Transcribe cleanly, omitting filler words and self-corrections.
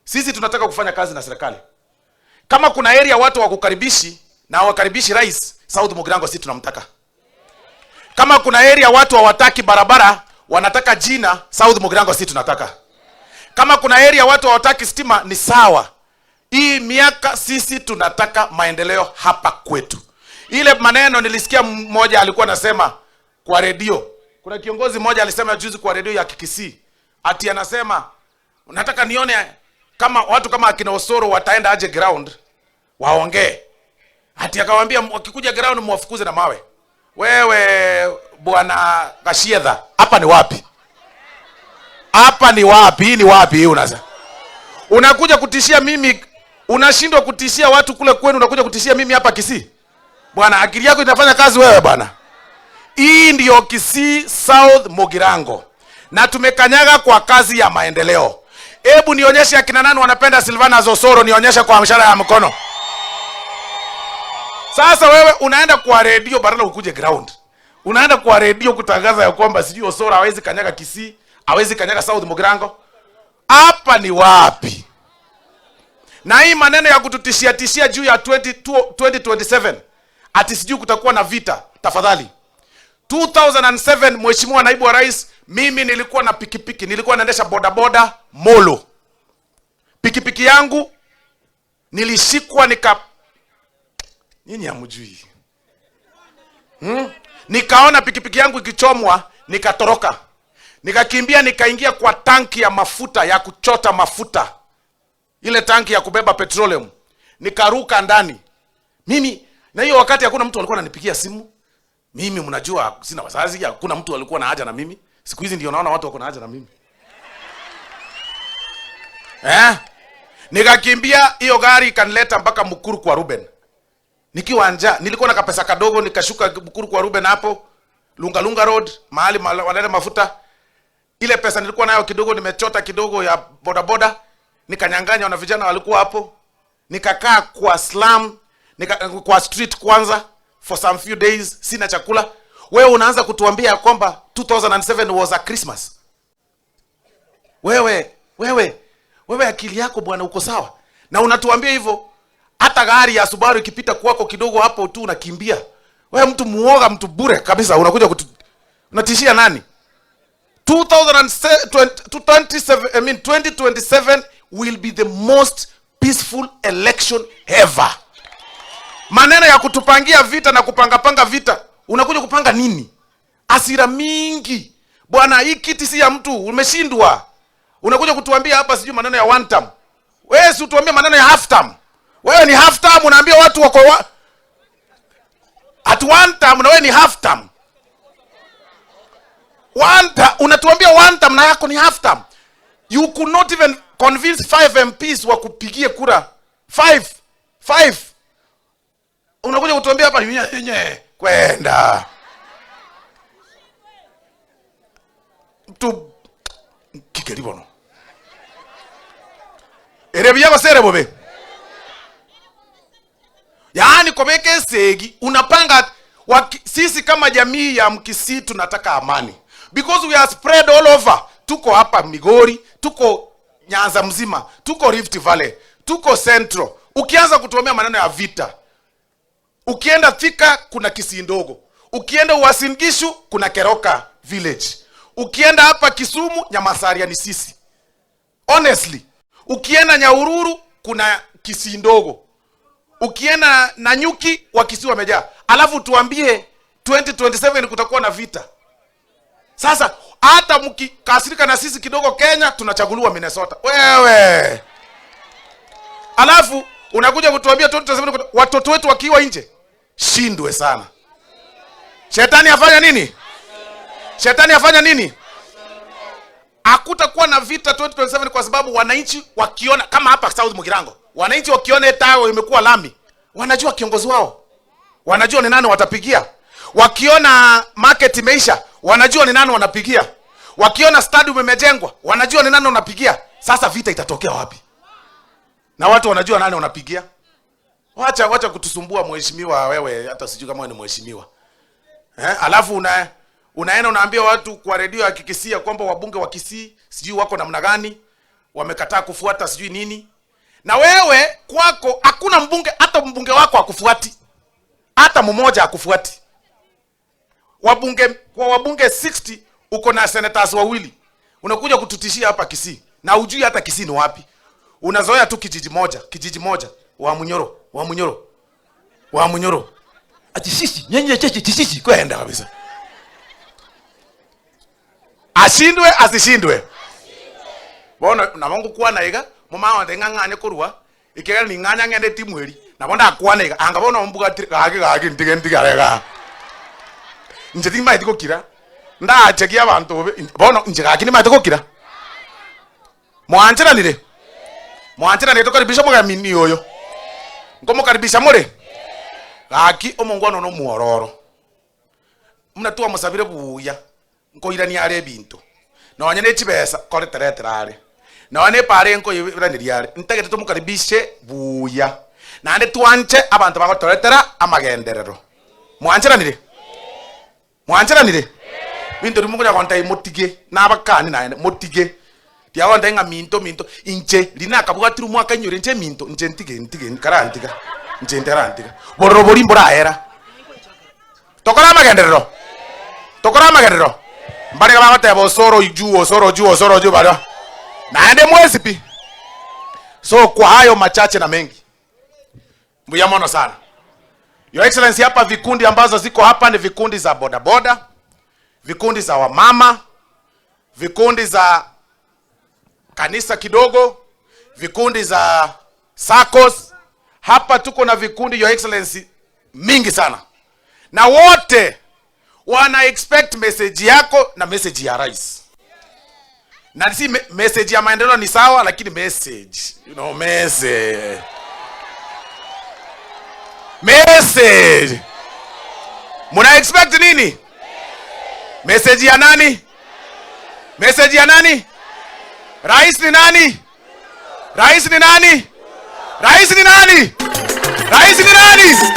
Sisi tunataka kufanya kazi na serikali. Kama kuna area watu wakukaribishi na hawakaribishi rais, South Mugirango sisi tunamtaka. Kama kuna area watu hawataki barabara, wanataka jina, South Mugirango sisi tunataka. Kama kuna area watu hawataki stima, ni sawa. Hii miaka sisi tunataka maendeleo hapa kwetu. Ile maneno nilisikia mmoja alikuwa anasema kwa redio. Kuna kiongozi mmoja alisema juzi kwa redio ya Kikisii, ati anasema nataka nione kama watu kama akina Osoro wataenda aje ground waongee. Ati akawaambia wakikuja ground mwafukuze na mawe. Wewe bwana Kashiedha, hapa ni wapi? Hapa ni wapi? Hii ni wapi hii unasema? Unakuja kutishia mimi, unashindwa kutishia watu kule kwenu, unakuja kutishia mimi hapa Kisii? Bwana, akili yako inafanya kazi wewe bwana. Hii ndiyo Kisii South Mugirango, na tumekanyaga kwa kazi ya maendeleo. Hebu nionyeshe akina nani wanapenda Silvanus Osoro, nionyeshe kwa mshara ya mkono. Sasa wewe unaenda kwa redio badala ukuje ground. Unaenda kwa redio kutangaza ya kwamba sijui Osoro hawezi kanyaga Kisii, hawezi kanyaga South Mugirango. Hapa ni wapi? Na hii maneno ya kututishia tishia juu ya 2027 ati sijui kutakuwa na vita, tafadhali. 2007 Mheshimiwa Naibu wa Rais, mimi nilikuwa na pikipiki, nilikuwa naendesha bodaboda Molo. Pikipiki yangu nilishikwa nika, nyinyi hamjui. Nikaona pikipiki yangu ikichomwa, nikatoroka. Nikakimbia nikaingia kwa tanki ya mafuta ya kuchota mafuta. Ile tanki ya kubeba petroleum. Nikaruka ndani. Mimi na hiyo wakati hakuna mtu alikuwa ananipigia simu. Mimi mnajua sina wazazi, hakuna mtu alikuwa na haja na mimi. Siku hizi ndio naona watu wako na haja na mimi. Nikakimbia hiyo gari ikanileta mpaka Mukuru kwa Ruben. Nikiwa njaa, nilikuwa na kapesa kadogo, nikashuka Mukuru kwa Ruben hapo, Lunga Lunga Road, mahali wanaleta mafuta. Ile pesa nilikuwa nayo kidogo, nimechota kidogo ya boda boda, nikanyang'anya na vijana walikuwa hapo. Nikakaa kwa slum, kwa street kwanza for some few days, sina chakula. Wewe unaanza kutuambia kwamba 2007 was a Christmas. Wewe akili yako bwana uko sawa? Na unatuambia hivyo, hata gari ya Subaru ikipita kwako kidogo hapo tu unakimbia. Wewe mtu muoga, mtu bure kabisa, unakuja unatishia nani? 2027, I mean 2027 will be the most peaceful election ever. Maneno ya kutupangia vita na kupangapanga vita, unakuja kupanga nini? Hasira mingi. Bwana, hii kiti si ya mtu, umeshindwa. Unakuja kutuambia hapa sijui maneno ya one term. Wewe si utuambie maneno ya half term. Wewe ni half term, unaambia watu wako at one term na wewe ni half term. One term, unatuambia one term na yako ni half term. You could not even convince 5 MPs wa kupigie kura. 5. 5. Unakuja kutuambia hapa nye, nye, kwenda. Tu kikeribono. Erebia basere bobe. Yaani kwa meke segi unapanga sisi kama jamii ya Mkisii tunataka amani. Because we are spread all over. Tuko hapa Migori, tuko Nyanza mzima, tuko Rift Valley, tuko Central. Ukianza kutuomea maneno ya vita, ukienda Thika kuna Kisii ndogo, ukienda Uasin Gishu kuna Keroka village, ukienda hapa Kisumu Nyamasaria ni sisi. Honestly, ukienda Nyahururu kuna Kisii ndogo, ukienda Nanyuki wa Kisii wamejaa. Alafu tuambie 2027 kutakuwa na vita. Sasa hata mkikasirika na sisi kidogo Kenya tunachaguliwa Minnesota. Wewe. Alafu unakuja kutuambia 2027 watoto wetu wakiwa nje. Shindwe sana. Shetani afanya nini? Shetani afanya nini? Hakutakuwa na vita 2027 kwa sababu wananchi wakiona kama hapa South Mugirango, wananchi wakiona tao imekuwa lami, wanajua kiongozi wao. Wanajua ni nani watapigia. Wakiona market imeisha, wanajua ni nani wanapigia. Wakiona stadium imejengwa, wanajua ni nani wanapigia. Sasa vita itatokea wapi? Na watu wanajua nani wanapigia. Wacha kutusumbua mheshimiwa wewe, hata sijui kama wewe ni mheshimiwa. Alafu unaenda unaambia watu kwa redio ya Kikisii kwamba wabunge wa Kisii sijui wako namna gani. wamekataa kufuata sijui nini. Na wewe kwako hakuna mbunge, hata mbunge wako akufuati, hata mmoja akufuati. Wabunge kwa wabunge 60 uko na senators wawili, unakuja kututishia hapa Kisii na ujui hata Kisii ni wapi. Unazoea tu kijiji moja, kijiji moja, wa Munyoro, wa Munyoro, wa Munyoro, ati sisi nyenye cheche sisi kwenda kabisa. Ashindwe asishindwe, bono nabo ngokwana iga momawante ng'ang'ane korwa ikera ning'anya ng'ende timu eri nabo ndakwana iga anga bono mbugatire gaki gaki ntige ntigare ga inche timaeti gokira ndachekia abanto bobe bono inche gaki nimaete gokira mwancheranire mwancheranire tokaribisha mogamini oyo nkomokaribisha more gaki omongwana no muororo muna twamusabire buya nkoirania are ebinto nonye ne chibesa koreteretera are nonye pare nkoiraniria are ntagete tomokaribishe buya naende twanche abanto bagotoretera amagenderero mwancheranire mwancheranire binto rimukonya kontai motige nabakani naende motige tiagontai ng'a minto minto inche rinakabwatire omwaka inyore inche minto inche ntige ntige karantiga inche ntarantiga bororo bori mboraera tokora amagenderero tokora amagenderero mbarega bagoteba osoro juu osoro juu osoro juu bado naende mwezi pi. So kwa hayo machache na mengi, mbuya mono sana. Your Excellency, hapa vikundi ambazo ziko hapa ni vikundi za bodaboda, vikundi za wamama, vikundi za kanisa kidogo, vikundi za SACCOS. Hapa tuko na vikundi, Your Excellency, mingi sana, na wote wana expect message yako na message ya rais. Na si message ya maendeleo ni sawa, lakini message, you know, message. Message. Muna expect nini? Message ya nani? Message ya nani? Rais ni nani? Rais ni nani? Rais ni nani? Rais ni nani?